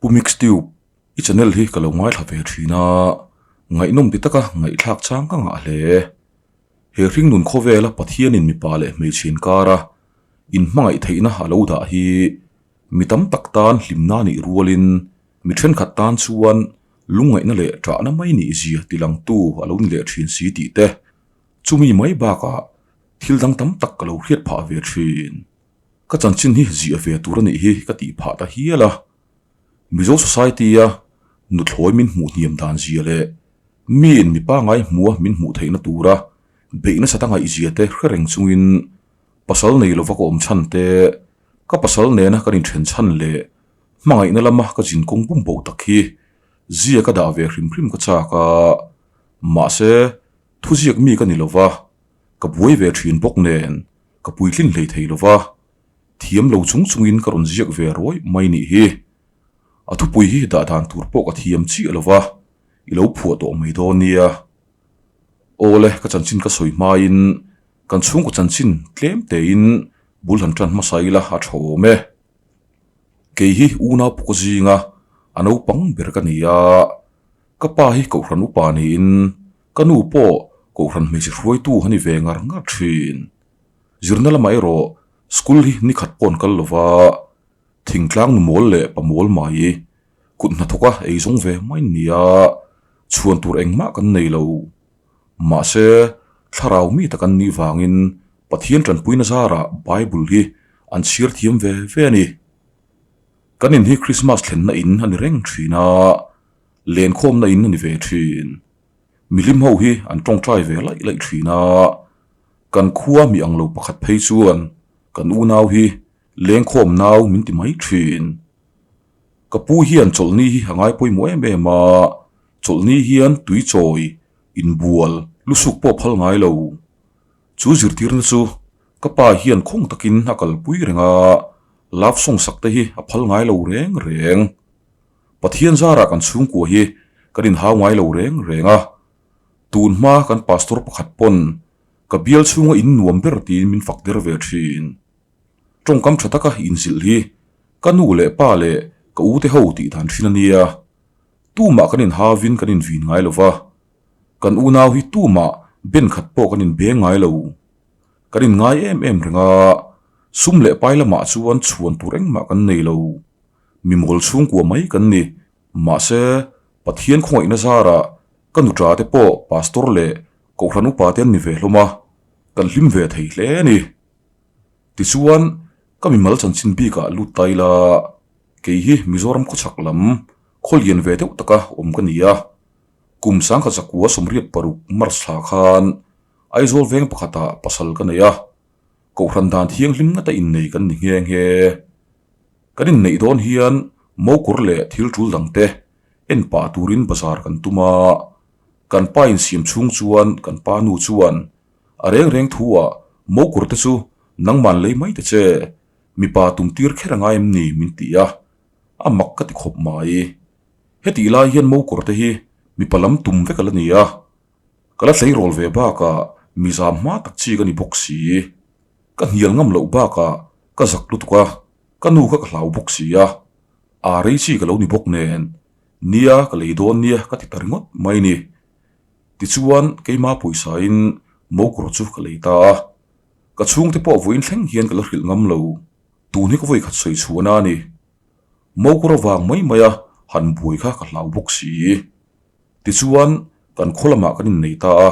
Pu Mixtube, i channel hi ka lo ngaithla ve thin a, ngaihnawm ti taka ngaihthlak chang ka ngah hle. He hringnun khawvela Pathianin mipa leh hmeichhe inkara inhmangaih theihna a lo dah hi mi tam tak tan hlimna nih rualin mi thenkhat tan chuan lungngaihna leh ṭahna mai nih zia tilangtu a lo ni leh thin si tih te, chumi mai bakah thil dang tam tak ka lo hriat phah ve thin. Ka chanchin hi ziah ve tur a nih hi ka tih phah ta hial a. Mizo Society-a nuthlawi min hmuh hniam dan zia leh miin mipa ngai hmua min hmuh theihna tura beih nasa ta ngaihzia te hre reng chungin pasal nei lova ka awm chhan te, ka pasal nena kan inthen chhan leh hmangaihna lama ka zin kawng bum bo tak hi zia ka dah ve hrim hrim ka chak a. Mahse, thuziak mi ka ni lova, ka buai ve thin bawk nen ka puitlin hlei thei lo va, thiam lo chung chungin ka rawn ziak ve rawih mai nih hi. A thupui hi dah dan tur pawh ka thiam chiah lo va, i lo phuah tawh mai dawn nia. Awle, ka chanchin ka sawi hmain kan chhungkaw chanchin tlem tein bul han tan hmasa ila a tha awm e. Kei hi unau pawh ka zinga a naupang ber ka ni a, ka pa hi kohhran upa niin Ka nu pawh Kohhran hmeichhe hruaitu a ni ve ngar ngar thin. Zirna lamah erawh school hi ni khat pawh an kal lova, thingtlang nu mawl leh pa mawl mai kut hnathawka ei zawng ve mai an ni a, chhuan tur engmah kan nei lo. Mahse, thlarau mi tak an nih vangin Pathian tanpuina zarah Bible hi an chhiar thiam ve ve a ni. Kan in hi Krismas thlenna in a ni reng thin a, lenkhawmna in a ni ve thin. Milim ho hi an tawngtai ve laih laih thin a, kan khua mi ang lo pakhat phei chuan kan unau hi lengkhawm nau min ti mai thin. Ka pu hian chawlhni hi a ngai pawimawh em em a, chawlhni hian tui chawi, inbual, lusuk pawh phal ngai lo. Chu zirtirna chu ka pa hian khawng takin a kalpui reng a, love song sak te hi a phal ngai lo reng reng. Pathian zarah kan chhungkua hi kan inhau ngai lo reng reng a, tun hma kan pastor pakhat pawn ka bial chhunga in nuam ber tiin min fak der ve thin. Tawngkam tha taka inzilh hi ka nu leh pa leh ka u te ho tih dan thin a nia. Tumah kan inhauvin kan invin ngai lo va, kan unau hi tumah ben khat pawh kan inbeng ngai lo. Kan inngai em em reng a, sum leh pai lamah chuan chhuan tur engmah kan nei lo. Mi mawl chhungkua mai kan ni. Mahse, Pathian khawngaihna zarah ka nuṭa te pawh pastor leh kohhran upa te an ni ve hlawm a, kan hlim ve thei hle a ni. Tichuan, ka mimal chanchin bikah lut ta ila, kei hi Mizoram khawchhak lam khaw lian ve deuh taka awm ka ni a. Kum sangkhat zakua 86 March thla khan Aizawl veng pakhatah pasal ka nei a, kohhran dan thianghlim ngata innei kan ni nghe nghe. Kan inneih dawn hian mokawr leh thil tul dang te en pah turin bazar kan tum a, kan pa insiam chhung chuan kan pa nu chuan a reng reng thu ah mokawr te chu nangman lei mai ta che, mipa tum tir kher a ngai em ni min ti a, a mak ka ti khawp mai. Hetih lai hian mokawr te hi mipa lam tum vek a la ni a, ka la tleirawl ve bakah mi zam hma tak chi ka ni bawk si. Ka hnial ngam loh bakah ka zak lutuk a, ka nu kha ka hlau bawk si a, aa rei chi ka lo ni bawk nen, nia ka lei dawn nia ka ti ta ringawt mai ni. Tichuan keima pawisain mokawr chu ka lei ta a, ka chhungte pawh vawiin thleng hian ka la hrilh ngam lo, tun hi ka vawikhat sawi chhuahna a ni. Mokawr avang mai mai a han buai kha ka hlau bawk si. Tichuan kan khaw lamah kan innei ta a,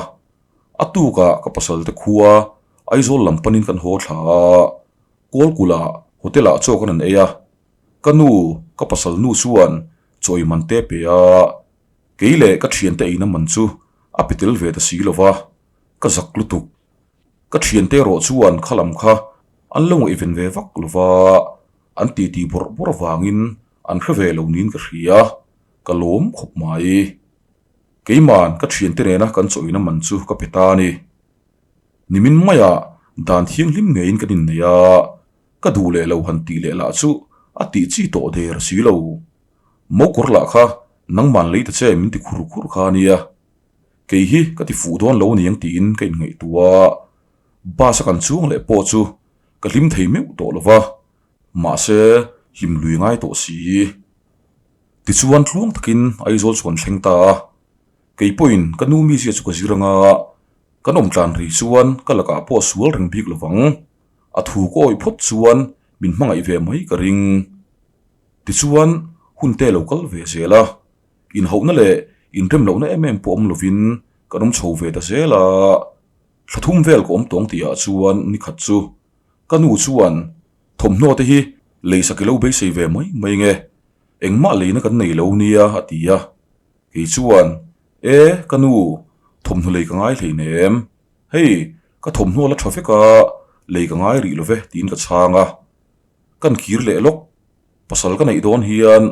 A tukah ka pasal te khua Aizawl lam panin kan haw thla a, Kawlkula hotel ah chaw kan an ei a, ka nu ka pasal nu chuan chaw ei man te pe a, kei leh ka thiante eina man chu a pe tel ve ta si lo va, ka zak lutuk. Ka thiante erawh chuan kha lam kha an lo ngaihven ve vak lo va, an titi bawrh bawrh avangin an hre ve lo niin ka hria, ka lawm khawp mai. Keiman ka thiante nena kan chawina man chu ka pe ta a ni. Nimin maiah dan thianghlim ngeiin kan innei a, ka duh leh lo han tih leh lah chu a tih chi tawh der si lo. Mokawr lah kha nangman lei ta che min ti khur khur kha a nia. Kei hi ka ti fuh dawn lo aniang tiin ka inngaihtuah a, bus a kan chuang leh pawh chu ka hlim thei meuh tawh lo va, mahse hlim lui ngai tawh si. Tichuan tluang takin Aizawl chu kan thleng ta a, kei pawhin ka nu mizia chu ka zir anga kan awm tlan ri chuan ka lakah pawh a sual reng bik lovang. A thu ka awih phawt chuan min hmangaih ve mai ka ring. Tichuan hun te lo kal ve zel a, inhauhna leh inremlohna em em pawh awm lovin kan awm chho ve ta zel a. Thla thum vel ka awm tawng tihah chuan nikhat chu ka nu chuan thawmhnaw te hi leisak i lo beisei ve mai mai nge, engmah leina kan nei lo nia a ti a. Kei chuan, E, ka nu, thawmhnaw lei ka ngai hleinem. Hei, ka thawmhnaw la tha vek a, lei ka ngai rih lo ve tiin ka chhang a. Kan kir leh lawk. Pasal ka neih dawn hian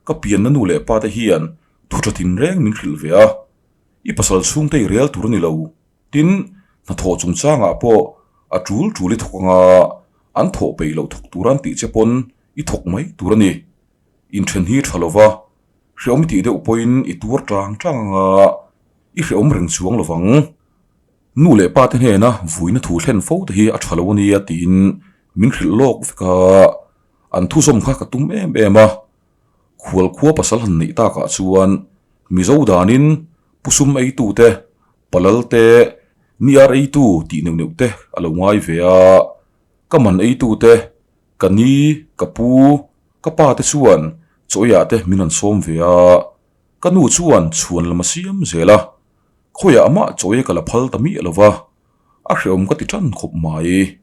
ka pianna nu leh pa te hian thu tha tinreng min hrilh ve a. I pasal chhungte i rel tur a ni lo. Tin, hnathawh chungchangah pawh a tul tul i thawk anga an thawh peih loh thawk tur an tih che pawn i thawk mai tur a ni. Inthen hi tha lova, hreawm i tih deuh pawhin i tuar tang tang anga i hreawm reng chuang lovang. Nu leh pa te hnena vuina thu thlen fo te hi a tha lo a nia tiin min hrilh lawk vek a, an thuzawm kha ka tum em em a. Khual khua pasal han neih takah chuan Mizo danin Pu sum eitute, Palal te, Ni ar eitu tih neuh neuh te a lo ngai ve a, ka man eitute, ka ni, ka pu, ka pa te chuan chawiah te min rawn sawm ve a, ka nu chuan chhuan lam a siam zel a, khawiah mah chawi ka la phal ta miah lo va, a hreawm ka ti tan khawp mai.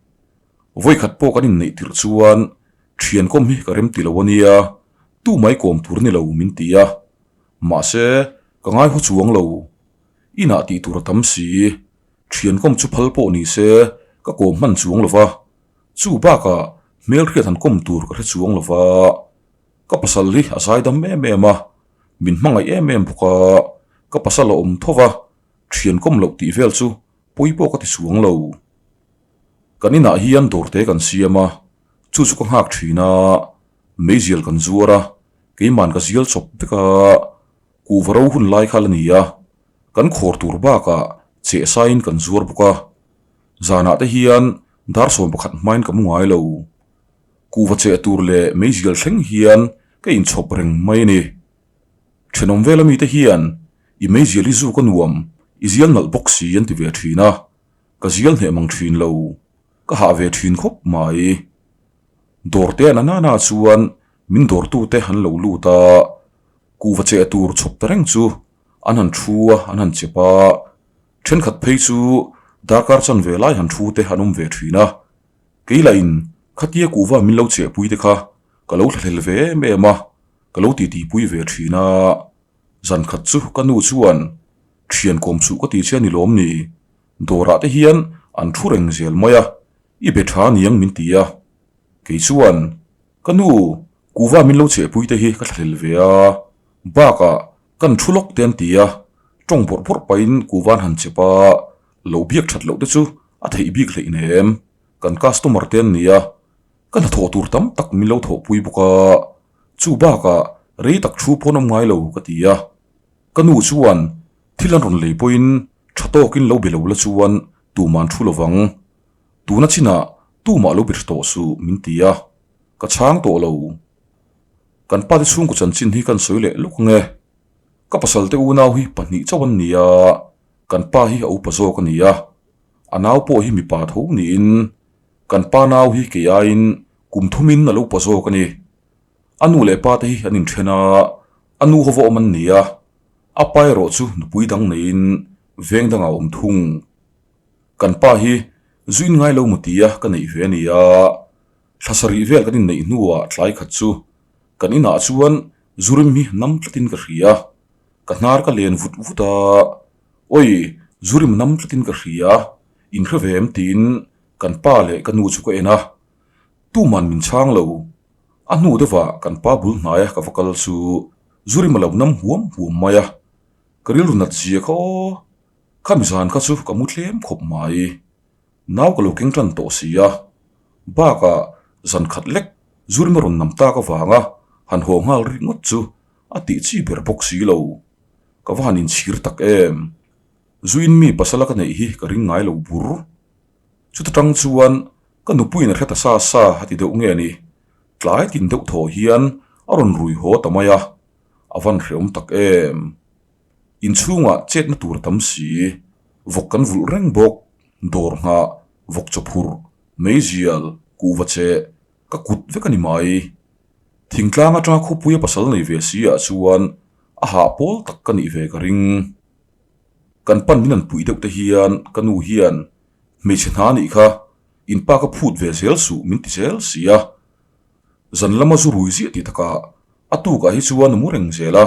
Vawikhat pawh kan inneih tirh chuan thian kawm hi ka rem ti lo a nia, tu mai kawm tur ni lo min ti a, mahse ka ngai haw chuang lo. Inah tih tur a tam si, thian kawm chu phal pawh ni se ka kawm hman chuang lo va, chu bakah hmelhriat han kawm tur ka hre chuang lo va, ka pasal hi a zaidam em em a, min hmangaih em em bawk a, ka pasal a awm tho va, thian kawm loh tih vel chu pawi pawh ka ti chuang lo. Kan inah hian dawrte kan siam a, chu chu ka nghak thin a, meizial kan zuar a, keiman ka zial chawp vek a, kuhva ro hun lai kha la ni a, kan khawr tur bakah cheh saiin kan zuar bawk a, zanah te hian dar 11 hmain ka mu ngai lo. Kuhva cheh tur leh meizial thleng hian ka inchhawp reng mai a ni. Thenawm vela mite hian i meizial hi zu ka nuam, i zial nalh bawk si an ti ve thin a, ka zial hneh mang thin lo, ka hah ve thin khawp mai. Dawrte a nana chuan min dawrtute an lo lut a, kuhva cheh tur chhawp ta reng chu an han thu a, an han chep a, thenkhat phei chu darkar chanve lai han thu te an awm ve thin a, kei lahin khatia kuhva min lo chehpui te kha ka lo thlahlel ve em em a, ka lo titipui ve thin a, zankhat chu ka nu chuan thian kawm suh ka ti che a ni lawm ni, dawrah te hian an thu reng zel mai a, i be tha niang min ti a, kei chuan ka nu kuhva min lo chehpui te hi ka thlahlel ve a, bakah kan thu lawk te an ti a, tawng bawrh bawrh pahin kuhva an han chep a, lo biak that loh te chu a theih bik hleinem, kan customer te an ni a, ka hnathawh tur tam tak min lo thawhpui bawk a, chu bakah rei tak thu pawn awm ngai lo ka ti a, ka nu chuan thil an rawn lei pawhin tha tawkin lo be lo la chuan tuman thu lovang, tuna chinah tumah lo be tha tawh suh min ti a, ka chhang tawh lo. Kan pa te chhungkaw chanchin hi kan sawi leh lawk ang e. Ka pasal te unau hi pahnih chauh an ni a, kan pa hi a upa zawk a ni a, a nau pawh hi mipa tho niin kan pa nau hi kei aiin kum thumin a lo upa zawk a ni. A nu leh pa te hi an inthen a, a nu ho va awm an ni a, a pa erawh chu nupui dang neiin veng dangah a awm thung. Kan pa hi zu in ngai lo maw tia ka neih ve a ni a, thla sarih vel kan inneih hnuah tlai khat chu kan inah chuan zu rim hi nam tlatin ka hria, ka hnar ka len vut vut a, Awi, zu rim nam tlatin ka hria, in hre ve em tiin kan pa leh ka nu chu ka en a, tuman min chhang lo. A hnu deuhah kan pa bul hnaia ka va kal chu zu rim a lo nam huam huam mai a, ka rilru nat zia kha aw. Khami zan kha chu ka mu tlem khawp mai. Nau ka lo keng tan tawh si a, bakah zan khat lek Zurima rawn nam tak avanga han haw nghal ringawt chu a tih chi ber bawk si lo. Ka va han inchhir tak em. Zuin mi pasala ka neih hi ka ring ngai lo bur. Chuta tang chuan ka nupuiin a hre ta sa sa a ti deuh nge ni. Tlai tin deuh thaw hian a rawn rui haw ta mai a. a van hrehawm tak em. Inchhungah chetna tur a tam si, vawk kan vulh reng bawk, dawr nghah, vawk chawphurh, meizial, kuhva cheh, ka kut vek a ni mai. Thingtlang atanga khawpuia pasal nei ve si ah chuan a hah pawl tak ka nih ve ka ring. Kan pan min an puih deuh te hian ka nu hian hmeichhe hna nih kha in pa ka phut ve zel suh min ti zel si a. Zan lama zu rui ziah tih takah a tukah hi chuan a mu reng zel a.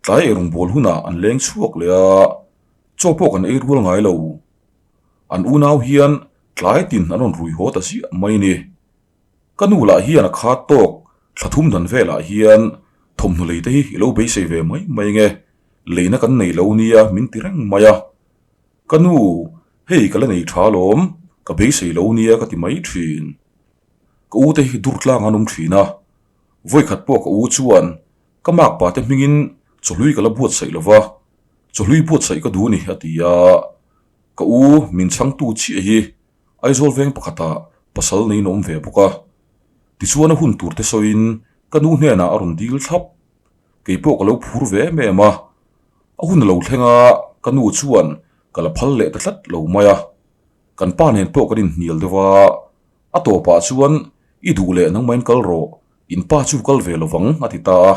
Tlai ei rawngbâwl hunah an leng chhuak leh a, chaw pawh kan ei rual ngai lo. An unau hian tlai tin an rawn rui haw ta ziah mai ni. Ka nu lah hian a khat tawk thla thum dan velah hian thawmhnaw lei te hi i lo beisei ve mai mai nge, leina kan nei lo nia min ti reng mai a. Ka nu, hei ka la nei tha alawm, ka beisei lo nia ka ti mai thin. Ka u te hi dur tlang an awm thin a, vawikhat pawh ka u chuan ka makpa te hmingin chawhlui ka la buatsaih lo va, chawhlui buatsaih ka duh ni a ti a, ka u min chhangtu chiah hi Aizawl veng pakhatah pasal neiin a awm ve bawk a. Tichuan a hun tur te sawiin ka nu hnenah a rawn dil thlap. Kei pawh ka lo phur ve em em a. A hun a lo thleng a, ka nu chuan ka la phal leh ta tlat lo mai a. Kan pa nen pawh kan inhnial deuh a, a tawpah chuan i duh leh nangmahin kal rawh, in pa chu kal ve lovang a ti ta a.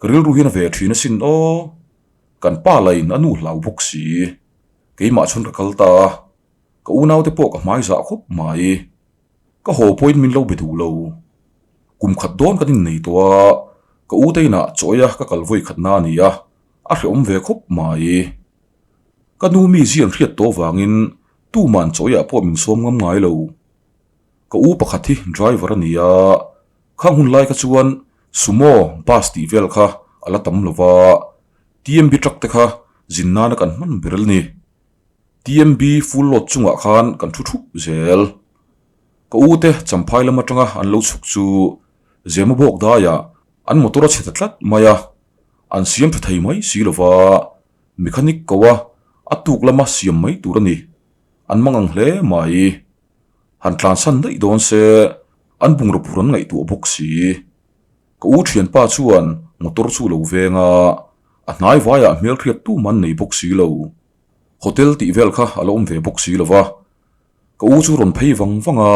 Ka rilru hian a ve thin asin aw. Kan pa lain a nu hlau bawk si. Keimah chuan ka kal ta a. Ka unaute pawh ka hmai zah khawp mai. Ka haw pawhin min lo be duh lo. Kum khat dawn kan innei tawh a, ka ute inah chaw ei a ka kal vawi khatna a ni a, a hrehawm ve khawp mai. Ka nu mi zian hriat tawh vangin tuman chaw eiah pawh min sawm ngam ngai lo. Ka u pakhat hi driver a ni a, khang hun lai kha chuan Sumo bus tih vel kha a la tam lo va, TMB truck te kha zin nana kan hman ber a ni. TMB full load chungah khan kan thu thup zel. Ka u te Champhai lam atanga an lo chhuk chu Zema bawk daiah an motor a chhe ta tlat mai a, an siam tha thei mai si lova, mechanic ko a a tuk lama siam mai tur a ni. An mang ang hle mai. Han tlansan daih dawn se an bungraw phur an ngaihtuah bawk si. Ka u thianpa chuan motor chu lo veng a, a hnai vaiah hmelhriat tum an nei bawk si lo. Hotel tih vel kha a la awm ve bawk si lo va, ka u chu rawn phei vang vang a,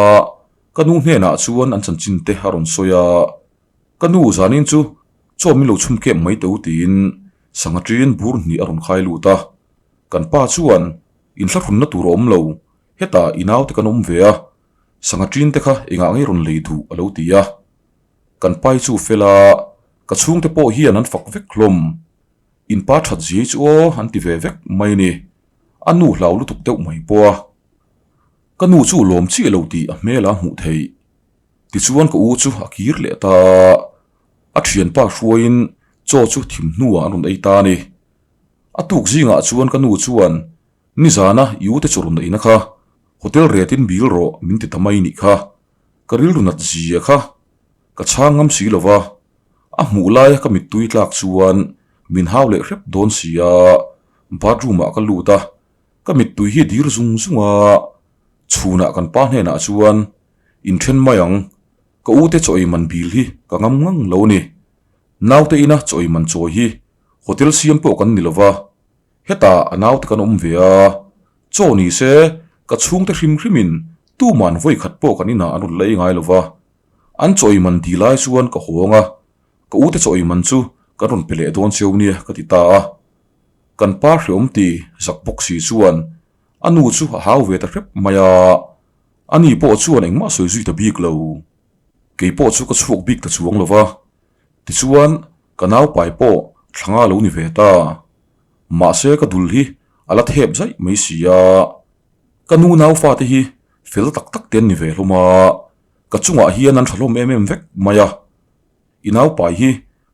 ka nu hnenah chuan an chanchin te a rawn sawi a, ka nu zanin chu chaw min lo chhum kep mai teu tiin sangha ṭin bur hnih a rawn khai lut a, kan pa chuan inthlahrunna tur a awm lo, hetah i naute kan awm ve a, sangha ṭin te kha engah nge rawn lei duh a lo ti a, kan pai chu fel a, ka chhungte pawh hian an fak vek hlawm. In pa that zia hi chu aw an ti ve vek mai ni. A nu hlau lutuk deuh mai pawh a. Ka nu chu lawm chiah lo tih a hmel a hmuh theih. Tichuan ka u chu a kir leh ta a, a thianpa hruaiin chaw chu thim hnuah an rawn ei ta a ni. A tuk zingah chuan ka nu chuan nizana i ute chaw rawn eina kha hotel retin bil rawh min ti ta mai nih kha. Ka rilru nat zia kha ka chhang ngam si lova. A hmuh laia ka mittui tlak chuan min hau leh hrep dawn si a, bathroom ah ka lut a, ka mittui hi dir zung zung a, chhunah kan pa hnenah chuan inthen mai ang, ka ute chaw ei man bil hi ka ngam ngang lo a ni, naute ina chaw ei man chawi hi hotel siam pawh kan ni lova, hetah a naute kan awm ve a, chaw ni se ka chhungte hrim hrimin tuman vawikhat pawh kan inah an rawn la ei ngai lova. An chaw ei man ti lai chuan ka hawng a, ka ute chaw ei man chu kan rawn pe leh dawn cheu nia ka ti ta a. Kan pa hreawm ti zak bawk si chuan a nu chu a hau ve ta hrep mai a, ani pawh chuan engmah sawi zui ta bik lo. Kei pawh chu ka chhuak bik ta chuang lo va, tichuan ka naupai pawh thlanga lo ni ve ta. Mahse ka dul hi a la thep zaih mai si a, ka nu naufate hi fel tak tak te an ni ve hlawm a. Ka chungah hian an tha hlawm em em vek mai a, i naupai hi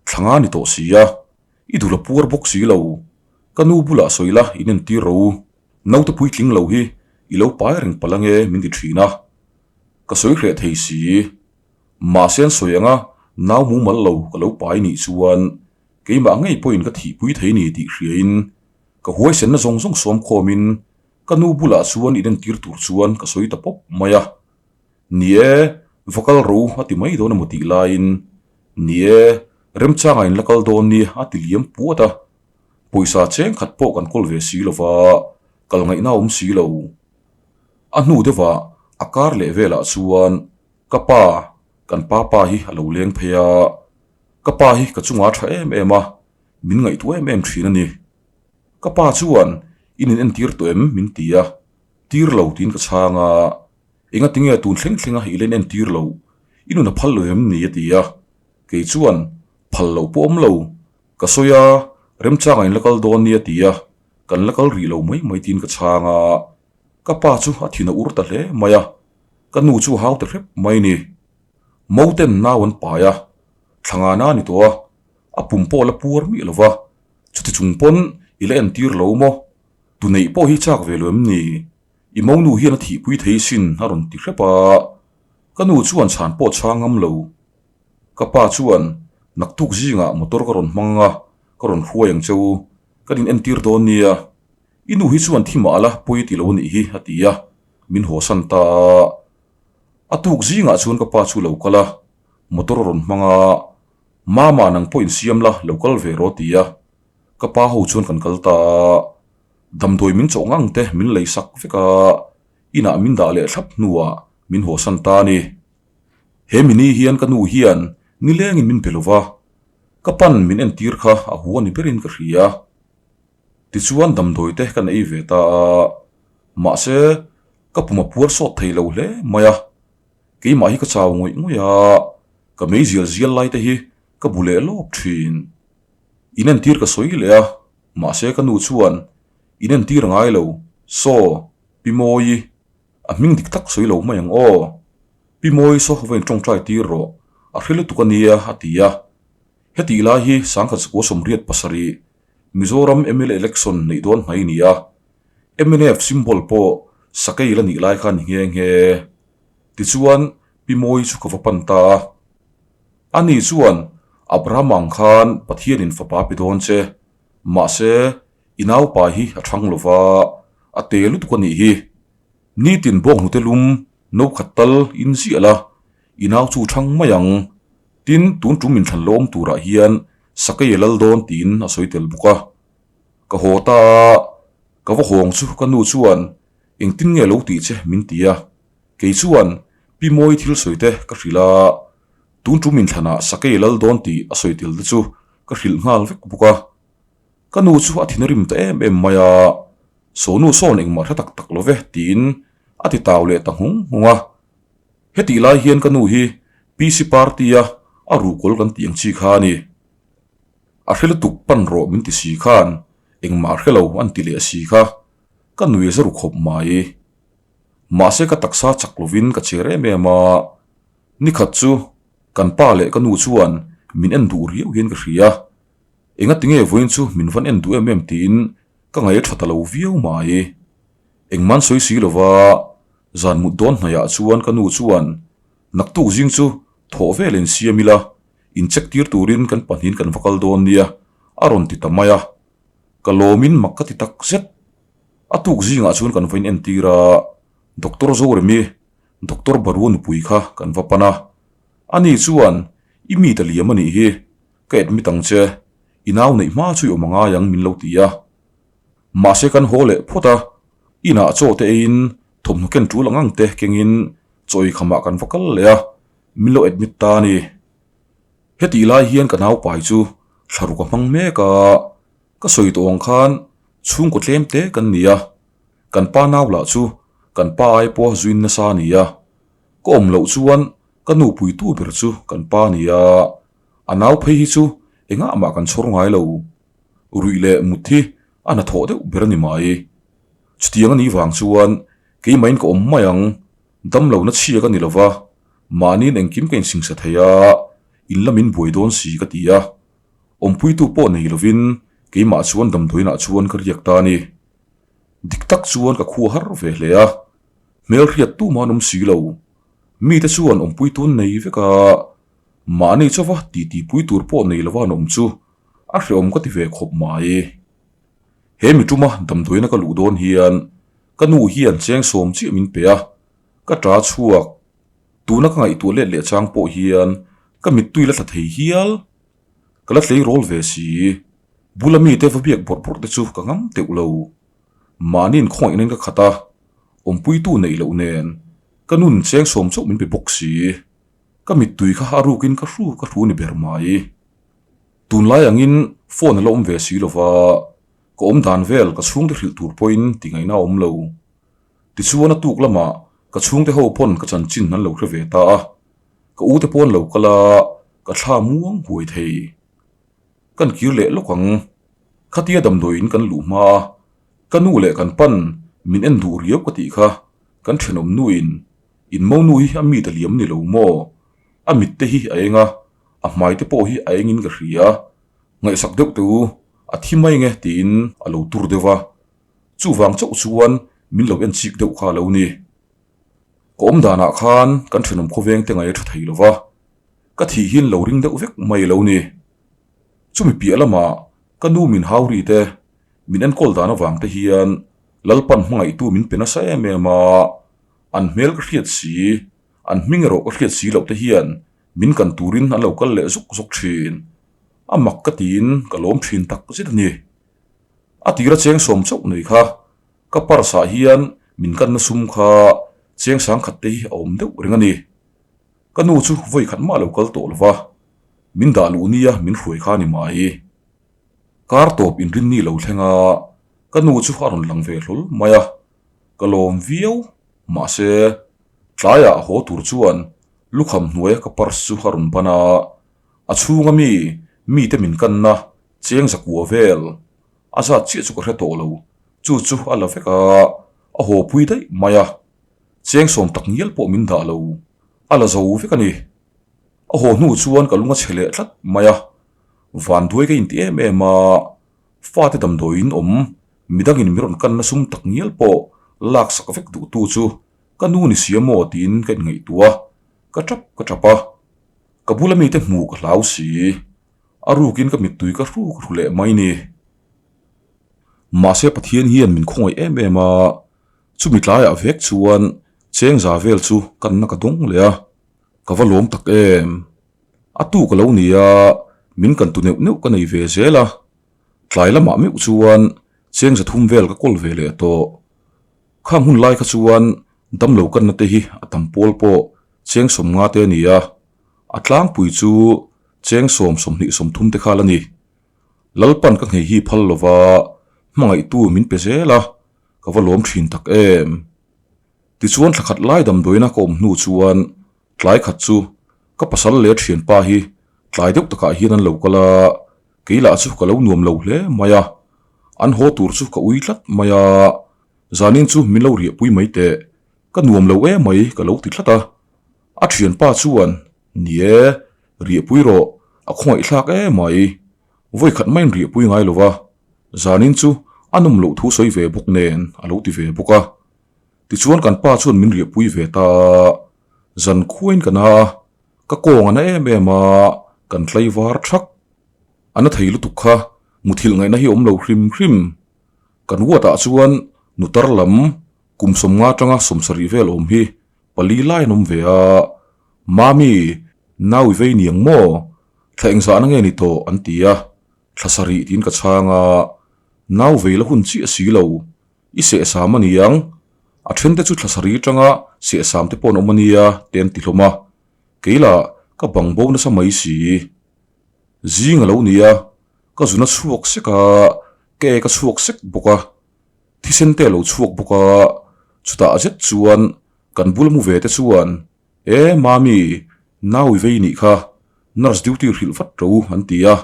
thlanga ni tawh si a, i dul a puar bawk si lo, ka nu bulah sawi la in entir ro, naute puitling lo hi i lo pai reng palh ange min ti thin a, ka sawi hreh thei si, mahse an sawi anga nau mumal lo ka lo pai nih chuan keimah ngei pawhin ka thihpui thei ni tih hriain ka huaisenna zawng zawng sawm khawmin ka nu bulah chuan in entir tur chuan ka sawi ta pawp mai a. Ni e, va kal ro a ti mai dawn emaw tih laiin, Ni e, Remchanga in la kal dawn nia a ti liam puat a. Pawisa cheng khat pawh kan kawl ve si lova, kal ngaihna a awm si lo. A hnu deuhah a kar leh velah chuan ka pa, kan pa pa hi a lo leng phei a. Ka pa hi ka chungah a tha em em a, min ngaihtuah em em thin a ni. Ka pa chuan in in entir tawh em min ti a, tir lo tiin ka chhang a, enga tinge tun thleng thleng a i la in entir lo, i nun a phal lo em ni a ti a, kei chuan phal loh pawh awm lo, ka sawi a, remchang a in la kal dawn nia ti a, kan la kal rih lo mai mai tiin ka chhang a, ka pa chu a thin a ur ta hle mai a, ka nu chu a hau ta hrep mai ni. Moten nau an pai a, thla ngana a ni tawh a, a pum pawh a la puar miah lo va, chuti chung pawn i la entir lo maw? Tu neih pawh hi chak ve lo em ni? I monu hian a thihpui thei sin a rawn ti hrep a, ka nu chuan chhan pawh chhang ngam lo. Ka pa chuan naktuk zingah motor ka rawn hmang a, ka rawn hruai ang che u, kan in entir dawn nia, i nu hi chuan thi mah la pawi ti lo a nih hi a ti a, min hawsan ta a. A tuk zingah chuan ka pa chu lo kal a, motor a rawn hmang a, Mama nang pawh insiam la, lo kal ve rawh ti a, ka pa ho chuan kan kal ta a, damdawi min chawh ngang te min lei sak vek a, inah min dah leh thlap hnuah min hawsan ta a ni. He mini hian ka nu hian nilengin min be lo va, ka pan min entir kha a hu a ni berin ka hria. Tichuan damdawi te kan ei ve ta a, mahse ka pum a puar sawt thei lo hle mai a, Keimah hi ka chau ngawih ngawih a, ka mei zial zial lai te hi ka bu leh lawp thin. Inentir ka sawi leh a, mahse ka nu chuan inentir a ngai lo, Saw, Pi Mawi, a hming dik tak sawi lo mai ang aw. Pi Mawi saw va inṭawngṭai tir rawh, a hre lutuk a nia a ti a. Hetih lai hi Sangkhat Sakua 87 Mizoram mla election neih dawn hnai ni a, mnf symbol pawh sakei la nih lai kha ni nghe nghe. Tichuan, Pi Mawi chu ka va pan ta a. Ani chuan, Abraham ang khan Pathianin fapa pe dawn che. Mahse, i naupa hi a thang lo va, a te lutuk a nih hi. Nitin bawnghnute lum no khat tal in ziah la, i nau chu thang mai ang. Tin, tun tum inthlan lawm turah hian sakei a lal dawn tiin a sawi tel bawk a. Ka haw ta a, ka va hawng chu ka nu chuan Engtin nge lo tih che min ti a, kei chuan Pi Mawi thil sawi te ka hrilh a, tun tum inthlanah sakei lal dawn tih a sawi tel te chu ka hrilh nghal vek bawk a. Ka nu chu a thin a rim ta em em mai a, Sonu sawn engmah hre tak tak lo ve tiin a ti tau leh ta nghung nghung a. Hetih lai hian ka nu hi PC party a a ruhkawl kan tih ang chi kha a ni. A hre lutuk pan rawh min ti si khan engmah hre lo an ti leh si kha. Ka nui za ru khawp mai. Mahse ka taksa chak lovin ka cher em em a, nikhat chu kan pa leh ka nu chuan min en duh riau hian ka hria. Enga tinge vawiin chu min van en duh em em tiin ka ngaih a tha ta lo viau mai. Engman sawi si lova zan mut dawn hnaihah chuan ka nu chuan naktuk zing chu thawh vel in siam ila, incheck tir turin kan pahnihin kan va kal dawn nia a rawn ti ta mai a. Ka lawmin mak ka ti tak zet. A tuk zingah chuan kan va inentir a, Doctor Zoremi, Doctor Barua nupui kha kan va pan a. Ani chuan, I mi ta liam a nih hi, ka admit ang che, i nau neih hma chu i awm a ngai ang min lo ti a. Mahse kan haw leh phawt a, inah chaw te eiin thawmhnaw ken tul ang ang te kengin chaw ei khamah kan va kal leh a, min lo admit ta a ni. Hetih lai hian ka naupai chu thlaruk a hmang mek a, ka sawi tawh ang khan chhungkaw tlem te kan ni a, kan pa nau lah chu kan pa ai pawha zuin nasa a ni a, ka awm loh chuan ka nu puitu ber chu kan pa a ni a, a nau phei hi chu engah mah kan chhawr ngai lo, ruih leh mut hi a hnathawh deuh ber a ni mai. Chutiang a nih vang chuan keimahin ka awm mai ang. Damlohna chhia ka ni lo va, mahniin engkim ka insingsa thei a, in lamin buai dawn si ka ti a. Awmpuitu pawh nei lovin keimah chuan damdawiinah chuan ka riak ta a ni. Dik tak chuan ka khua har ve hle a, hmelhriat tumah an awm si lo. Mite chuan awmpuitu an nei vek a, mahni chauva titipui tur pawh nei lova an awm chu a hrehawm ka ti ve khawp mai. He mi tuma damdawiina ka luh dawn hian Ka nu hian cheng sawm chiah min pe a, ka ta chhuak. Tuna ka ngaihtuah let leh chang pawh hian ka mittui la thla thei hial. Ka la tleirawl ve si. Bula mite va biak bawrh bawrh te chu ka ngam teuh lo. Mahni inkhawngaihna in ka khat a, awmpuitu neih loh nen ka nun cheng sawm chauh min pe bawk si. Ka mittui kha a rukin ka hru ka hru ni ber mai. Tunlai angin phone a la awm ve si lo va, ka awm dan vel ka chhungte hrilh tur pawhin tingaihna a awm lo. Tichuan a tuk lamah ka chhungte ho pawn ka chanchin an lo hre ve ta a, ka ute pawh an lo kal a, ka thla muang huai thei. Kan kir leh lawk ang. Khatia damdawiin kan luh hma a, ka nu leh kan pan min en duh riau ka tih kha kan thenawm nuin in monu hi a mit a liam ni lo maw? A mit te hi a eng a, a hmai te pawh hi a engin ka hria. Ngaihsak deuh teh u, a thi mai nge tiin a lo tur deuh va. Chuvang chauh chuan min lo en chik deuh kha a lo ni. Ka awm danah khan kan thenawm khawveng te ngaih a tha thei lo va, ka thih hian lo ring deuh vek mai a lo ni. Chumi piah lamah ka nu min hau ri te, min enkawl dan avang te hian Lalpan hmangaihtu min pe nasa em em a, an hmel ka hriat si, an hming erawh ka hriat si loh te hian min kan turin an lo kal leh zuk zuk thin. A mak ka tiin ka lawm thin tak zet a ni. A tira cheng sawm chauh nei kha ka purse ah hian min kanna sum kha cheng sangkhat te hi a awm deuh reng a ni. Ka nu chu vawi khat mah lo kal tawh lo va, min dah luh nia min hruai kha a ni mai. Kar tawp inrinni lo thleng a, ka nu chu a rawn lang ve hlawl mai a, ka lawm viau. Mahse, tlaiah a haw tur chuan lukham hnuaia ka purse chu a rawn ban a, a chhunga mi mite min kanna cheng zakua vel a zat chiah chu ka hre tawh lo, chu chu a la vek a, a haw pui daih mai a. Cheng sawm tak ngial pawh min dah lo, a la zo vek a ni. A haw hnu chuan ka lung a chhe leh tlat mai a, vanduai ka inti em em a, fate damdawiin awm midangin min rawn kanna sum tak ngial pawh lak sak vek duhtu chu ka nu ni sia maw tiin ka inngaihtuah a, ka tap ka tap a. Ka bula mite hmuh ka hlau si, a rukin ka mittui ka hruk hru leh mai ni. Mahse Pathian hian min khawngaih em em a, Chumi tlaiah vek chuan cheng za vel chu kanna ka dawng leh a, ka va lawm tak em. A tu ka lo ni a, min kan tu neuh neuh ka nei ve zel a, tlai lamah meuh chuan cheng za thum vel ka kawl ve leh tawh. Khang hun lai kha chuan damlo kanna te hi a tam pawl pawh cheng 50 te a ni a, a tlangpui chu cheng sawm 20 30 te kha la ni. Lalpan ka nghei hi phal lova hmangaihtu min pe zel a. Ka va lawm thin tak em? Tichuan thla khat lai damdawiina ka awm hnu chuan tlai khat chu ka pasal leh thianpa hi tlai deuh takah hian an lo kal a, kei lah chu ka lo nuam lo hle mai a, an haw tur chu ka ui tlat mai a, zanin chu min lo riahpui mai teh, ka nuam lo em mai ka lo ti tlat a. A thianpa chuan, Ni e, riahpui rawh, a khawngaihthlak em mai. Vawi khat maiin riahpui ngai lo va, zanin chu a nawm loh thu sawi ve bawk nen a lo ti ve bawk a. Tichuan kan pa chuan min riahpui ve ta a, zan khuain ka na a, ka kawng a na em em a, kan tlai var thak. A na thei lutuk kha muthilh ngaihna hi awm lo hrim hrim. Kan ward ah chuan nutar lam kum 50 atanga 70 vel awm hi pali lai an awm ve a, Mami, nau i vei niang maw? Thla engzahna nge ni tawh? an ti a, thla sarih tiin ka chhang a, nau vei la hun chiah si lo, i sehsam a niang, a thente chu thla sarih atanga sehsam te pawh an awm a nia te an ti hlawm a, kei lah ka bang bo nasa mai si. Zing a lo ni a, ka zun a chhuak sek a, ka ek a chhuak sek bawk a, thisen te a lo chhuak bawk a, chutah zet chuan kan bula mu ve te chuan E Mami, nau i vei nih kha, nurse duty hrilh vat ro an ti a,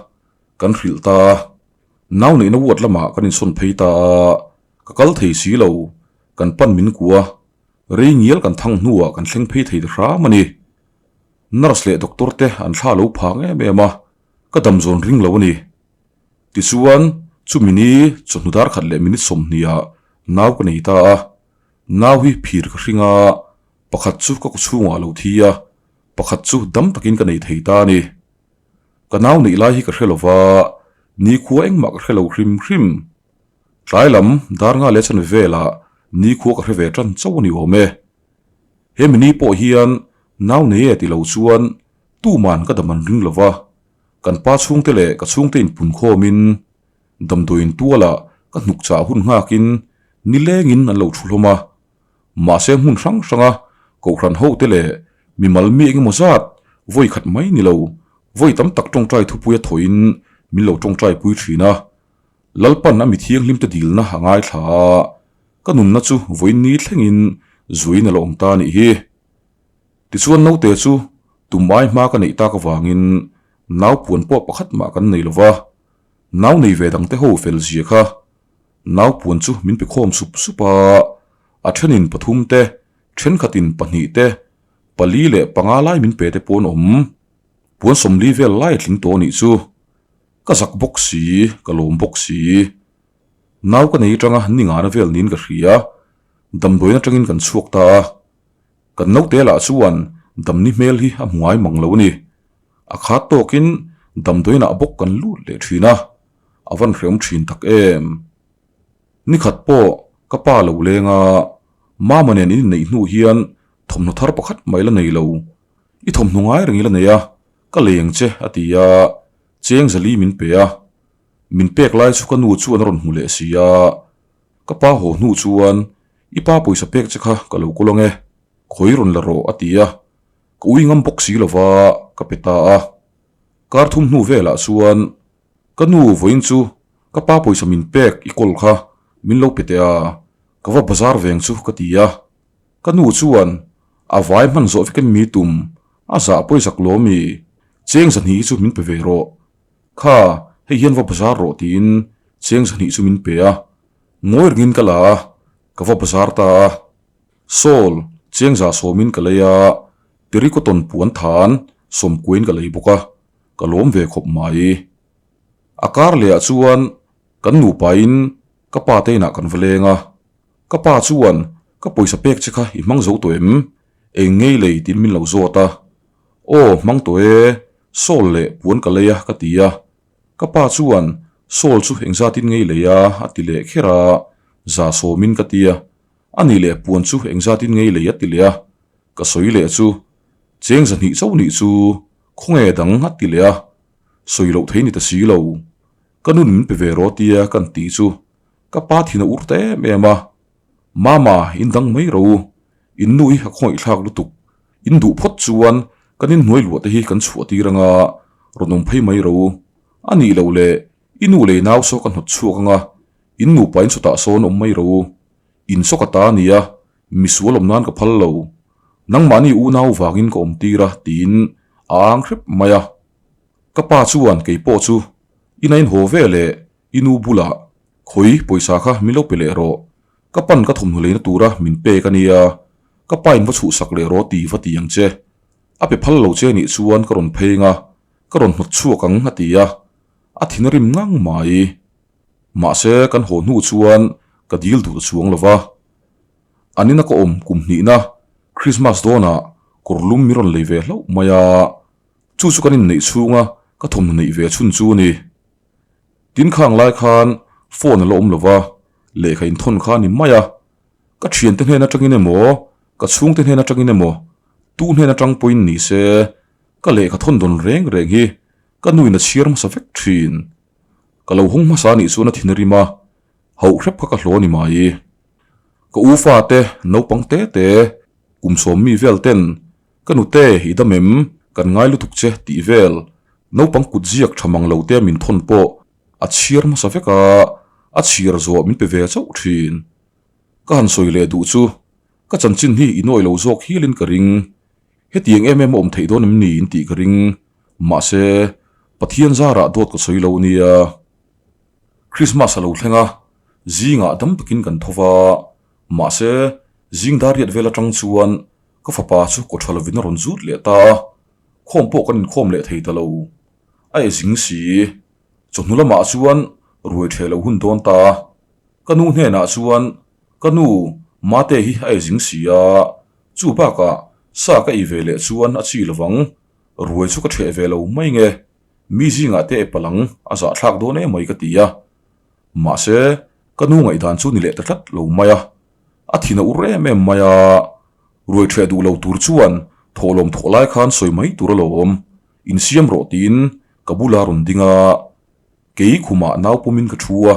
kan hrilh ta a. Nau neihna ward lamah kan insawn phei ta a, ka kal thei si lo, kan pan min kua, rei ngial kan thang hnuah kan thleng phei thei ta hram a ni. Nurse leh doctor te an thla lo phang em em a, ka dam zawn ring lo a ni. Tichuan, chumi ni chawhnu dar khat leh minute 20 ah nau ka nei ta a, nau hi phir ka hring a, Pakhat chu ka kawchhungah a lo thi a, pakhat chu dam takin ka nei thei ta a ni. Ka nau neih lai hi ka hre lo va, nikhua engmah ka hre lo hrim hrim. Tlai lam dar nga leh chanve velah nikhua ka hre ve tan chauh a ni awm e. He mini pawh hian nau nei e ti lo chuan tuman ka dam an ring lo va. Kan pa chhungte leh ka chhungte inpunkhawmin damdawiin tualah ka hnuk chah hun nghakin nilengin an lo thu hlawm a. Mahse hmun hrang hranga kohhran hote leh mimal mi engemaw zat vawi khat mai ni lo, vawi tam tak tawngtai thupuia thawhin min lo tawngtai pui thin a. Lalpan a mi thianghlimte dilna a ngaithla a, ka nunna chu vawiin ni thlengin zuiin a la awm ta a nih hi. Tichuan naute chu tum ai hma ka neih tak avangin nau puan pawh pakhat mah kan nei lo va, nau nei ve dangte ho fel zia kha nau puan chu min pe khawm sup sup a, a thenin pathum te, thenkhatin pahnih te, pali leh panga lai min pe te pawh an awm. Puan sawmli vel lai a tling tawh a nih chu. Ka zak bawk si, ka lawm bawk si. Nau ka nei atanga ni ngana vel niin ka hria, damdawiin atangin kan chhuak ta a. Kan naute lah chuan damni hmel hi a hmu ngai mang lo a ni. A khat tawkin damdawiinah bawk kan lut leh thin a, a van hreawm thin tak em. Nikhat pawh ka pa lo leng a, Mama nen in inneih hnu hian thawmhnaw thar pakhat mai la nei lo. I thawmhnaw ngai reng i la nei a, ka leng che a ti a, cheng zali min pe a. Min pek lai chu ka nu chuan a rawn hmu leh si a, ka pa haw hnu chuan I pa pawisa pek che kha ka lo kawl ang e, khawi rawn la rawh a ti a, ka ui ngam bawk si lova ka pe ta a. Kar thum hnu velah chuan ka nu vawiin chu ka pa pawisa min pek i kawl kha min lo pe teh a, ka va bazar veng chu ka ti a. Ka nu chuan a vai hman zawh vek em mi tum, a zah pawizak lawm i, cheng zahnih hi chu min pe ve rawh. Kha, hei hian va bazar rawh tiin cheng zahnih chu min pe a. Ngawi rengin ka la a, ka va bazar ta a. Sawl, cheng za sawmin ka lei a, terrycotton puan than sawmkuain ka lei bawk a, ka lawm ve khawp mai. A kar lehah chuan kan nupain ka pa te inah kan va leng a, ka pa chuan ka pawisa pek che kha i hmang zo tawh em? Eng ngei lei tiin min lo zawt a. Aw, hmang tawh e, sawl leh puan ka lei a ka ti a. Ka pa chuan Sawl chu engzatin ngei lei a? a ti leh kher a, za sawmin ka ti a. A nih leh puan chu engzatin ngei lei a ti leh a. Ka sawi leh chu, Cheng zahnih chauh nih chu khawnge dang a ti leh a. Sawi loh thei ni ta si lo. Ka nun min pe ve rawh tia kan tih chu ka pa thin a ur ta em em a. Mama, in dang mai ro u. In nu hi a khawngaih thlak lutuk. In duh phawt chuan kan inhnuai luah te hi kan chhuah tir anga rawn awm phei mai ro. A nih loh leh i nu lei nau saw ka hnawt chhuak anga in nupa in chawtah sawn awm mai ro. In saw ka ta a nia, misual awm nan ka phal lo. Nangmahni unau vangin ka awm tir a tiin a ang hrep mai a. Ka pa chuan kei pawh chu ina in haw ve leh i nu bulah khawi pawisa kha min lo pe leh rawh. Ka pan ka thawmhnaw leina tura min pek a nia, ka pa in va chhuhsak leh rawh ti va ti ang che. A pe phal lo che nih chuan ka rawn phei anga ka rawn hnawt chhuak ang a ti a, a thin a rim ngang mai. Mahse kan haw hnu chuan ka dil duh ta chuang lo va. An ina ka awm kum hnihna Christmas dawnah kawr lum min rawn lei ve hlauh mai a, chu chu kan inneih chhunga ka thawmhnaw neih ve chhun chu a ni. Tin khang lai khan phone a la awm lo va, lehkha inthawn kha a ni mai a. Ka thiante hnen atangin emaw, ka chhungte hnen atangin emaw, tu hnen atang pawhin ni se, ka lehkha thawn dawn reng reng hi ka nuin a chhiar hmasa vek thin. Ka lo hawng hmasa anih chuan a thin a rim a, hauh hrep kha ka hlaw a ni mai. Ka u fate naupang te te, kum sawm mi vel ten Ka nute i dam em? Kan ngai lutuk che tih vel naupang kut ziak tha mang lo te min thawn pawh a chhiar hmasa vek a, a chhiar zawh min pe ve chauh thin. Ka han sawi leh duh chu ka chanchin hi i nawi lo zawk hialin ka ring. Hetiang em em a awm theih dawn em ni in tih ka ring. Mahse, Pathian zarah dawt ka sawi lo nia. Krismas a lo thleng a, zingah dam takin kan tho va, mahse, zing dar riat vel atang chuan Ka fapa chu kaw tha lovin a rawn zut leh ta a, khawm pawh kan inkhawm leh thei ta lo. A e zing si. Chawhnu lamah chuan ruai ṭheh lo hun dawn ta a. Ka nu hnenah chuan, Ka nu, Mate hi a e zing si a, chu bakah sa ka ei ve leh chuan a chi lovang, ruai chu ka ṭheh ve lo mai nge, mi zingah te e palang a zahthlak dawn emai ka ti a. Mahse, ka nu ngaihdan chu ni leh ta tlat lo mai a. A thin a ur em em mai a, ruai ṭheh duh lo tur chuan thawhlawm thawh lai khan sawi mai tur a lo awm, insiam rawh tiin Ka bula rawn ding a, kei khumah nau pawmin ka thu a,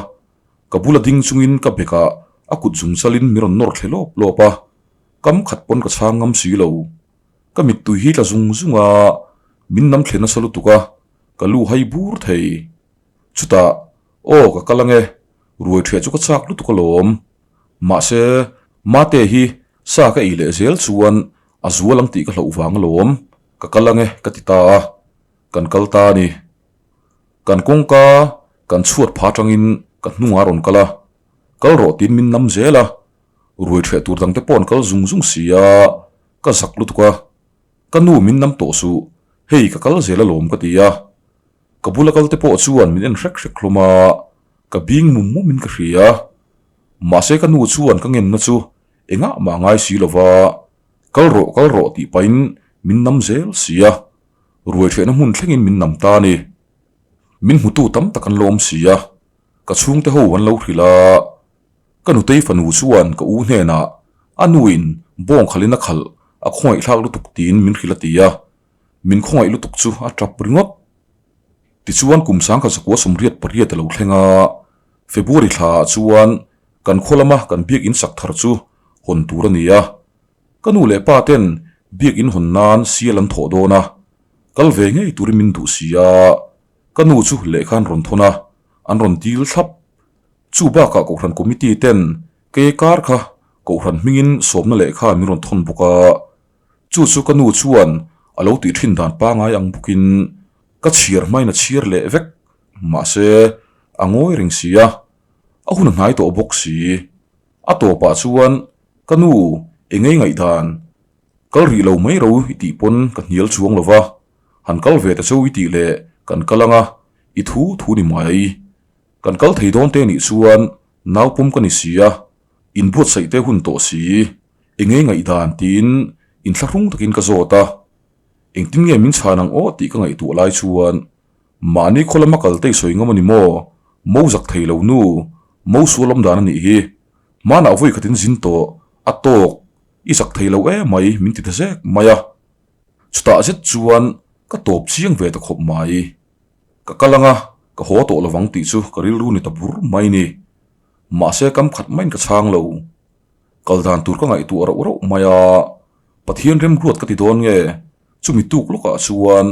ka bula ding chungin ka bekah a kut zung chalin min rawn nawr thle lawp lawp a, kam khat pawn ka chhang ngam si lo. Ka mittui hi tla zung zung a, min nam thle nasa lutuk a, ka lu hai bur thei. Chutah, Aw ka kal ange, ruai ṭhiah chu ka chak lutuk alawm. Mahse, Mate hi sa ka ei leh zel chuan a zual ang tih ka hlauh vang alawm, ka kal ange ka ti ta a, kan kal ta a ni. Kan kawngka kan chhuat pha atangin ka hnungah a rawn kal a, kal rawh tiin min nam zel a, ruai ṭheh tur dangte pawh an kal zung zung si a, ka zak lutuk a, ka nu min nam tawh suh, hei ka kal zel alawm ka ti a. Ka bula kal te pawh chuan min en hrek hrek hlawm a, ka bing mum mum in ka hria. Mahse ka nu chuan ka ngenna chu engah mah ngai si lo va, kal rawh kal rawh tih pahin min nam zel si a, ruai ṭhehna hmun thlengin min nam ta a ni. Min hmutu tam tak an lo awm si a, ka chhungte ho an lo hrilh a. Ka nutei fanu chuan ka u hnenah a nuin bawng khalhin a khalh a khawngaihthlak lutuk tiin min hrilh a ti a. Min khawngaih lutuk chu a tap ringawt. Tichuan kum sangkhat zakua 88 a lo thleng a, February thla ah chuan kan khaw lama kan biakinn sak thar chu hawn tur a ni a. Ka nu leh pa ten biakinn hawn nan sial an thawh dawn a, kal ve ngei turin min duh si a, ka nu chu lehkha an rawn thawn a, an rawn dil thlap. Chu bakah Kohhran Committee ten kei kar kha Kohhran hmingin sawmna lehkha min rawn thawn bawk a. Chu chu ka nu chuan a lo tih thin dan pangai ang bawkin ka chhiar hmain a chhiar leh vek. Mahse, a ngawi reng si a, a hun a hnai tawh bawk si. A tawpah chuan ka nu engei ngaihdan kal rih lo mai ro i tih pawn ka hnial chuang lo va, han kal ve ta cheu i tih leh kan kal ang a, i thu thu ni mai. Kan kal thei dawn te nih chuan nau pawm ka ni si a, inbuatsaih te hun tawh si. Engei ngaihdan tiin inthlahrung takin ka zawt a, engtin nge min chhan ang aw tih ka ngaihtuah lai chuan mahni khaw lama kal te i sawi ngam a ni maw? Mo zak thei lo nu, mo sual awm dan a nih hi. Hmanah vawi khatin zin tawh, a tawk, i zak thei lo emai min ti ta zek mai a. Chutah zet chuan ka tawp chiang ve ta khawp mai. Ka kal anga ka haw tawh lovang tih chu ka rilru ni ta bur mai ni. Mahse kam khat maiin ka chhang lo. Kal dan tur ka ngaihtuah rauh rauh mai a, Pathian remruat ka ti dawn nge? Chumi tuk lawkah chuan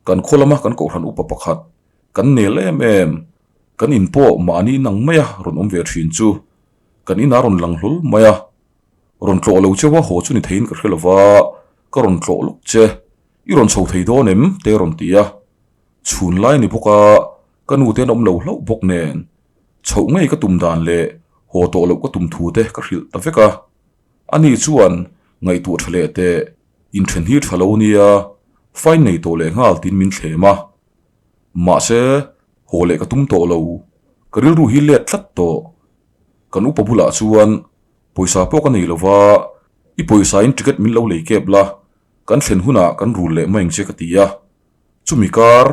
kan khaw lama kan kohhran upa pakhat, kan nel em em, kan in pawh mahni in ang maia rawn awm ve thin chu kan inah rawn lang hlawl mai a. Rawn tlawh lo cheu a haw chu ni theiin ka hre lo va, ka rawn tlawh lawk che, i rawn chho thei dawn em? te rawn ti a. Chhun lai ni bawk a, ka nu te an awm lo hlauh bawk nen. Chhoh ngei ka tum dan leh haw tawh loh ka tum thu te ka hrilh ta vek a. Ani chuan ngaihtuah tha leh teh, inthen hi tha lo nia, fine nei tawh leh nghal tiin min thlem a. Mahse, haw leh ka tum tawh lo, ka rilru hi let tlat tawh. Kan upa bulah chuan pawisa pawh ka nei lo va, i pawisa in ticket min lo lei kep la, kan thlen hunah kan rul leh mai ang che ka ti a. Chumi kar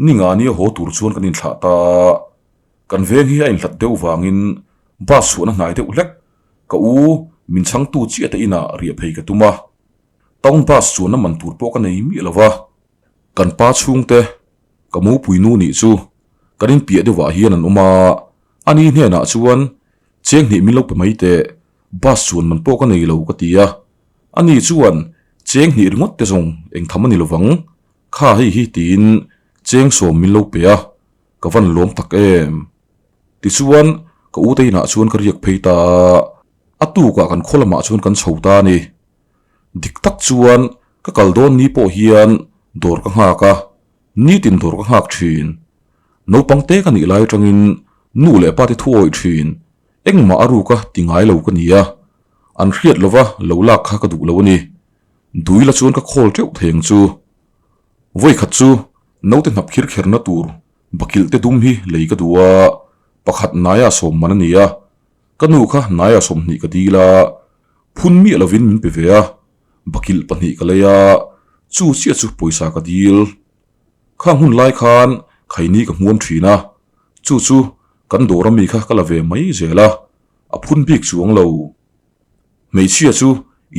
ni nga nia haw tur chuan kan inthlah ta a. Kan veng hi a inhlat deuh vangin bus chhuahna hnai deuh hlek ka u min chhangtu chiah te inah riah phei ka tum a. Town bus chuanna man tur pawh ka nei miah lo va. Kan pa chhungte ka mupui nu nih chu kan inpiah deuhah hian an awm a, ani hnenah chuan cheng hnih min lo pe mai teh, bus chuan man pawh ka nei lo ka ti a. Ani chuan cheng hnih ringawt te zawng engtham a ni lovang, kha hei hi tiin cheng sawm min lo pe a. Ka van lawm tak em? Tichuan, ka ute inah chuan ka riak phei ta a, a tukah kan khaw lamah chuan kan chho ta a ni. Dik tak chuan ka kal dawn ni pawh hian dawr ka nghak a, nitin dawr ka nghak thin. Naupang te ka nih lai atangin nu leh pa te thu awih thin, engmah a ruka ti ngai lo ka ni a, an hriat lova lo lak kha ka duh lo a ni. Duila chuan ka khawl teuh thei ang chu. Vawikhat chu naute hnap khir kherna tur bakilh te dum hi lei ka duh a, pakhat naia sawm man a ni a, ka nu kha naia 20 ka dil a, phun miah lovin min pe ve a, bakilh pahnih ka lei a, chu chiah chu pawisa ka dil. Khang hun lai khan khaini ka hmuam thin a, chu chu kan dawr ami kha ka la ve mai zel a, a phun bik chuang lo. Hmeichhia chu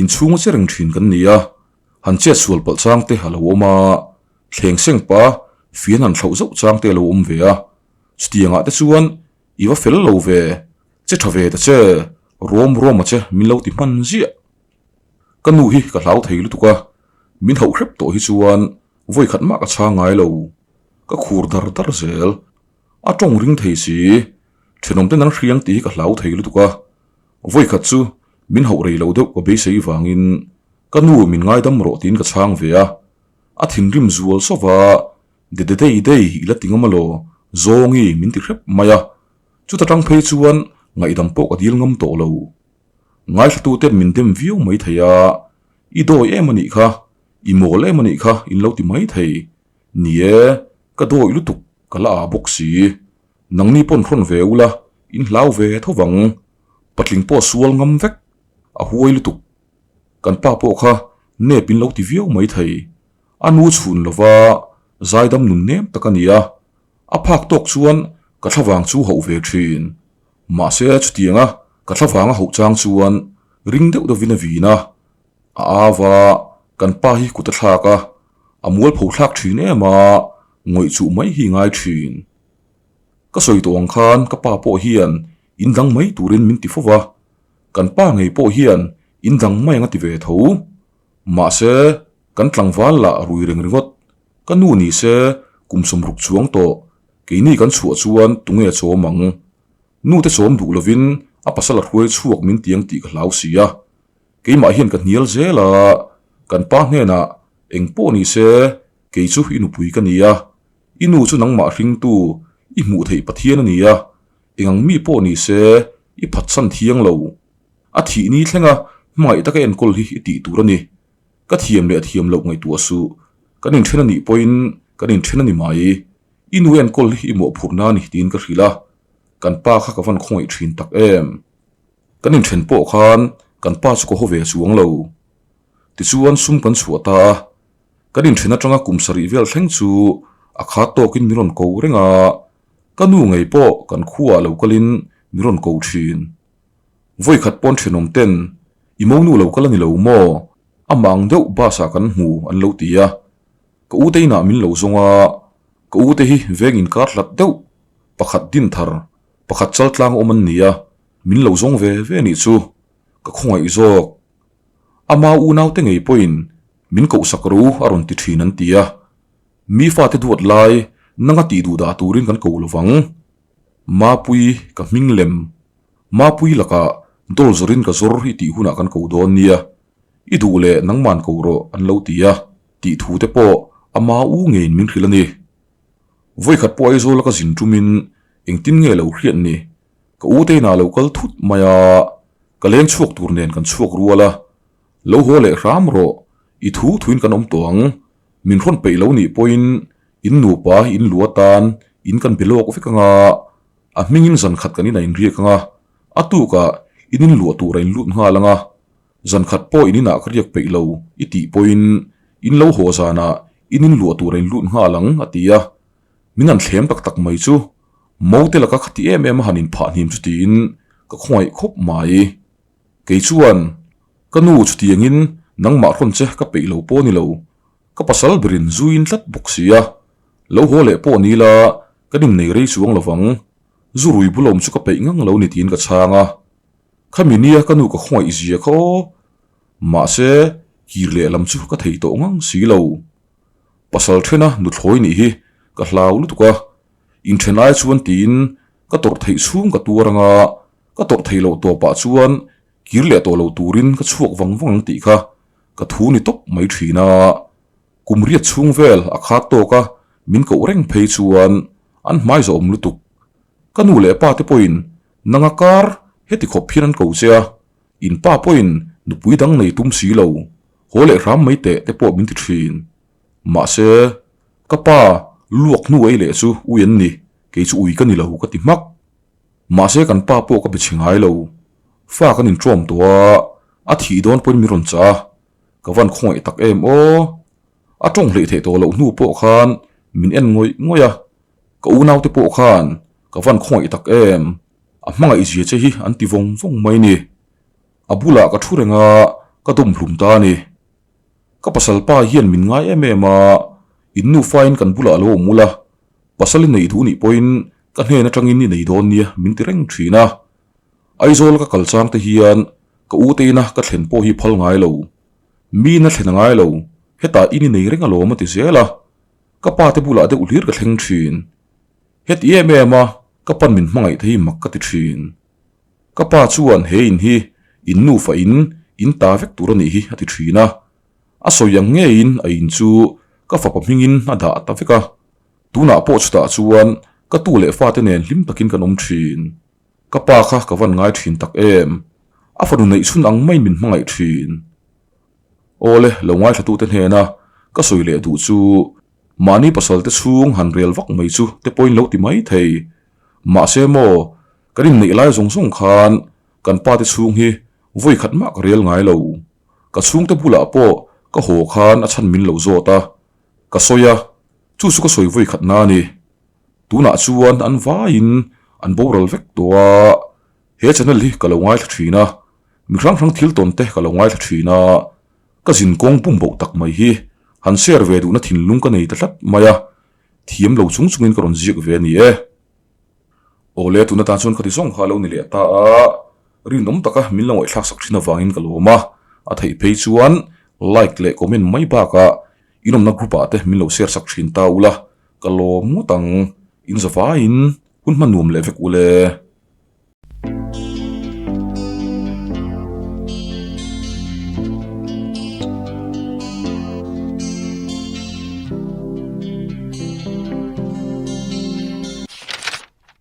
inchhunga che reng thin kan ni a, han chet sual palh chang te a lo awm a, thleng seng pa. Fian han thlauh zauh chang te a lo awm ve a, chutiangah te chuan i va fel lo ve, che tha ve ta che, rawm rawm a che min lo ti hman ziah. Ka nu hi ka hlau thei lutuk a, min hauh hrep tawh hi chuan vawi khat mah ka chhang ngai lo, ka khur dar dar zel. A tawng ring thei si, thenawm ten an hriang tih hi ka hlau thei lutuk a, vawi khat chu min hauh rei lo deuh ka beisei vangin ka nu min ngaidam rawh tiin ka chhang ve a. A thinrim zual sawp a, de de dei dei i la ti ngam alaw, zawngi min ti hrep mai a, chuta tang phei chuan ngaihdam pawh ka dil ngam tawh lo. Ngaithlatuten min dem viau mai thei a, i dawi em a nih kha, i mawl em a nih kha in lo ti mai thei. Ni e, ka dawi lutuk ka la ah bawk si. Nangni pawn hrawn ve ula, in hlau ve tho vang. Patling pawh sual ngam vek, a huai lutuk. Kan pa pawh kha nep in lo ti viau mai thei. A nu chhun lova zaidam nun nem tak a ni a, a phak tawk chuan ka thlavang chu hauh ve thin. Mahse chutianga ka thlavang a hauh chang chuan ring deuh deuhin a vin a, a au a, kan pa hi kut a thlak a, a mualpho thlak thin em a, ngawih chuh mai hi ngai thin. Ka sawi tawh ang khan ka pa pawh hian in dang mai turin min ti fo va, Kan pa ngei pawh hian in dang mai ang a ti ve tho. Mahse, kan tlangval lah rui reng ringawt. Ka nu ni se, kum sawmruk chuang tawh, keini kan chhuah chuan tunge chawm ang? Nute chawm duh lovin a pasal a hruai chhuak min tiang tih ka hlau si a. Keimah hian ka hnial zel a, kan pa hnenah eng pawh ni se, kei chu i nupui ka ni a, i nu chu nangmah hringtu, i hmuh theih Pathian a ni a, Eng ang mi pawh ni se, i phatsan thiang lo. A thih ni thlenga hmangaih taka enkawl hi i tih tur a ni. Ka thiam leh thiam loh ngaihtuah suh. Kan inthen a nih pawhin kan inthen a ni mai. I nu enkawl hi i mawhphurhna a ni tiin ka hrilh a. Kan pa kha ka van khawngaih thin tak em. Kan inthen pawh khan kan pa chu ka haw ve chuang lo. Tichuan sum kan chhuah ta a. Kan inthen atanga kum sarih vel thleng chu a khat tawkin min rawn ko reng a. Ka nu ngei pawh kan khuaah lo kalin min rawn ko thin. Vawikhat pawn thenawm ten, I monu lo kal a ni lo maw? Amah ang deuh bus ah kan hmu an lo ti a. Ka u te inah min lo zawng a, ka u te hi veng inkar hlat deuh, pakhat din thar, pakhat chal tlang awm an ni a, min lo zawng ve ve nih chu ka khawngaih zawk. Ama unaute ngei pawhin min kohsak ro a rawn ti thin an ti a. Mi fate duat lai nanga tih duh dah turin kan ko lovang. Mapui ka hming lem. Mapui lakah dawl zawrin ka zawr i tih hunah kan ko dawn nia. I duh leh nangman ko rawh an lo ti a, tih thu te pawh a ma u ngeiin min hrilh a ni. Vawikhat pawh Aizawl a ka zin tumin engtin nge lo hriat ni? Ka u te inah lo kal thut mai a, ka leng chhuak tur nen kan chhuak rual a. Lo haw leh hram rawh, i thu thuin kan awm tawh ang. Min hrawn peih lo nih pawhin in nupa in lu atan in kan be lawk vek anga, a hmingin zan khat kan inah inriak anga, a tukah in inluah tur a inlut nghal anga, zan khat pawh in inah ka riak peih lo i tih pawhin in lo haw zanah in inluah tur a inlut nghal ang a ti a. Min han thlem tak tak mai chu Mote laka khati em em a han inphah hnim chu tiin ka khawngaih khawp mai. Kei chuan Ka nu chutiangin nangmah hrawn che ka peih lo pawh ni lo, ka pasal berin zuiin tlat bawk si a, lo haw leh pawh ni la kan innei rei chuang lo vang, zu rui bulawm chu ka peih ngang lo ni tiin ka chhang a. Khami nia ka nu ka khawngaih zia kha aw, mahse kir leh lam chu ka thei tawh ngang si lo. Pasal thena nuthlawi nih hi ka hlau lutuk a, inthen ai chuan tiin ka tawrh theih chhung ka tuar anga ka tawrh theih loh tawpah chuan Kir leh tawh lo turin ka chhuak vang vang ang tih kha ka thu ni tawp mai thin a. Kum riat chhung vel a khat tawk a, min koh reng phei chuan an hmai zawh awm lutuk. Ka nu leh pa te pawhin nanga kar heti khawp hian an ko che a, in pa pawhin nupui dang nei tum si lo, haw leh hram mai teh te pawh min ti thin. Mahse, ka pa luak hnu ei leh chu ui an ni, kei chu ui ka ni lo ka ti hmak. Mahse kan pa pawh ka be chhe ngai lo. Fa kan inṭawm tawh a, a thih dawn pawhin min rawn chah a, ka van khawngaih tak em aw. A ṭawng hleih theih tawh loh hnu pawh khan min en ngawih ngawih a, ka unaute pawh khan ka van khawngaih tak em, a hmangaih zia che hi an ti vawng vawng mai ni. A bulah ka ṭhu reng a, ka dawm hlum ta a ni. Ka pasal pa hian min ngai em em a, In nufain kan bulah lo awm ula, pasal i neih duh nih pawhin ka hnen atangin i nei dawn nia min ti reng thin a. Aizawl ka kal chang te hian ka u te ina ka thlen pawh hi phal ngai lo. Mi ina thlen a ngai lo, hetah in i nei reng alawm a ti zel a. Ka pa te bulah deuh hlir ka thleng thin. Heti em em a, ka pan min hmangaih te hi mak ka ti thin. Ka pa chuan he in hi in nufa in in ta vek tur a nih hi a ti thin a. A sawi ang ngeiin a in chu ka fapa hmingin a dah ta vek a. Tunah pawh chutah chuan ka tu leh fate nen hlim takin kan awm thin. Ka pa kha ka van ngai thin tak em. A fanu neih chhun ang maiin min hmangaih thin. Awle, lo ngaithlatute hnena ka sawi leh duh chu mahni pasalte chhung han rel vak mai chu te pawhin lo ti mai thei. Mahse maw, kan inneih lai zawng zawng khan kan pate chhung hi vawi khat mah ka rel ngai lo. Ka chhungte bulah pawh ka haw khan a chhan min lo zawt a, ka sawi a, chu chu ka sawi vawi khat na a ni. Tunah chuan an vaiin an boral vek tawh a, he channel hi ka lo ngaithla thin a, mi hrang hrang thil tawn te ka lo ngaithla thin a, ka zin kawng pum boh tak mai hi han share ve duhna thinlung ka nei ta tlat mai a, thiam lo chung chungin ka rawn ziak ve a ni e. Awle tuna tan chuan khati zawng kha a lo ni leh ta a, rinawm taka min lo ngaihthlak sak thin avangin ka lawm a, a theih phei chuan like leh comment mai bakah inawmna group ah te min lo share sak thin ta ula ka lawm ngawt ang, in zavaiin hun hma nuam leh vek ule.